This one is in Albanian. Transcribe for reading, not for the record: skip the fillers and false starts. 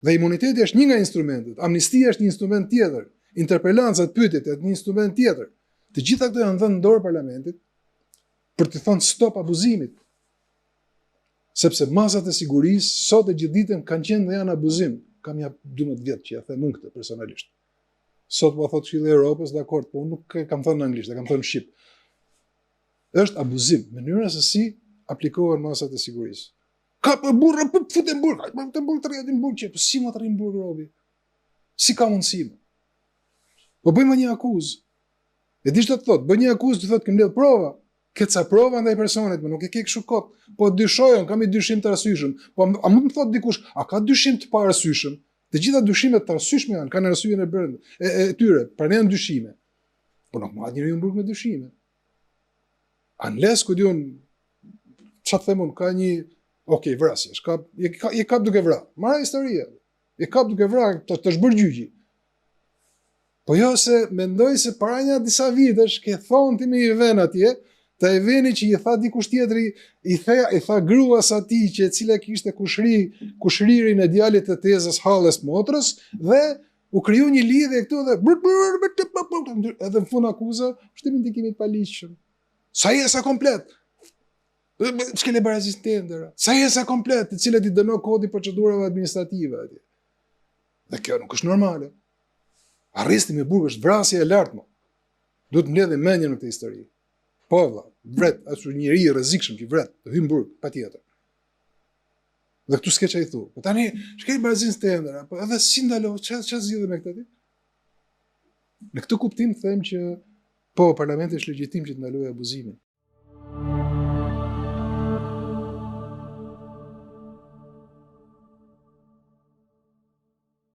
Dhe imuniteti është një nga instrumentet, amnistia është një instrument tjetër, interpelancat, pyetjet janë një instrument tjetër. Të gjitha këto janë dhënë në dorë parlamentit për të thënë stop abuzimit. Sepse masat e sigurisë sot e gjithë ditën kanë qenë dhe janë abuzim. Kam ja 12 vjet që ja them unë këtë personalisht. Sot po thotë Këshilli i Evropës, dakord, po unë nuk e kam thënë në anglisht, e kam thënë në shqip. Është abuzim, mënyra se si aplikohen masat e sigurisë. Ka për burrë, po futen burg, po futen burg të rrinë burg, që po si më të rrinë burg robi? Si ka mundësi? Po bëjmë një akuzë. E di ç'do të thotë, bëj një akuzë, të thotë ke mbledh prova. Ke ca prova ndaj personit, më nuk e ke kështu kot. Po dyshoj, unë kam një dyshim të arsyeshëm. Po a mund të thotë dikush, a ka dyshim të paarsyeshëm? Të gjitha dyshimet të arsyeshme janë, kanë arsyen e brenda e, e, e tyre, pra janë dyshime. Po nuk mbahet njeriu në burg me dyshime. Unless ku di unë çfarë them unë, ka një, ok, vrasje, është kap, je, ka, je kap duke vra. Mara historia. Je kap duke vra, të, të është bërë gjyqi. Po jo se mendoj se para një disa vitesh ke thonë ti me një ven atje, të e veni që i tha dikush tjetri, i tha, i tha gruas atij që e cila kishte kushri, kushririn e djalit të tezës hallës motrës, dhe u kriju një lidhje këtu dhe edhe në fund akuza, ushtrim ndikimi të paligjshëm. Sa jesa komplet. Shkelje barazisë tendera. Sa jesa komplet, të cilët i dënon kodi procedurave administrative atje. Dhe kjo nuk është normale. Arresti me burg është vrasje e lartë më. Duhet të mbledhim mendjen në këtë histori. Po vlla, vret, është një njeri i rrezikshëm që vret, të hyn në burg patjetër. Dhe këtu s'ke ç'i thu. Po tani, shkel barazinë tendera, po edhe si ndalo, ç'a ç'a zgjidhe me këtë ti? Në këtë kuptim them që po parlamenti është legjitim që të ndalojë abuzimin.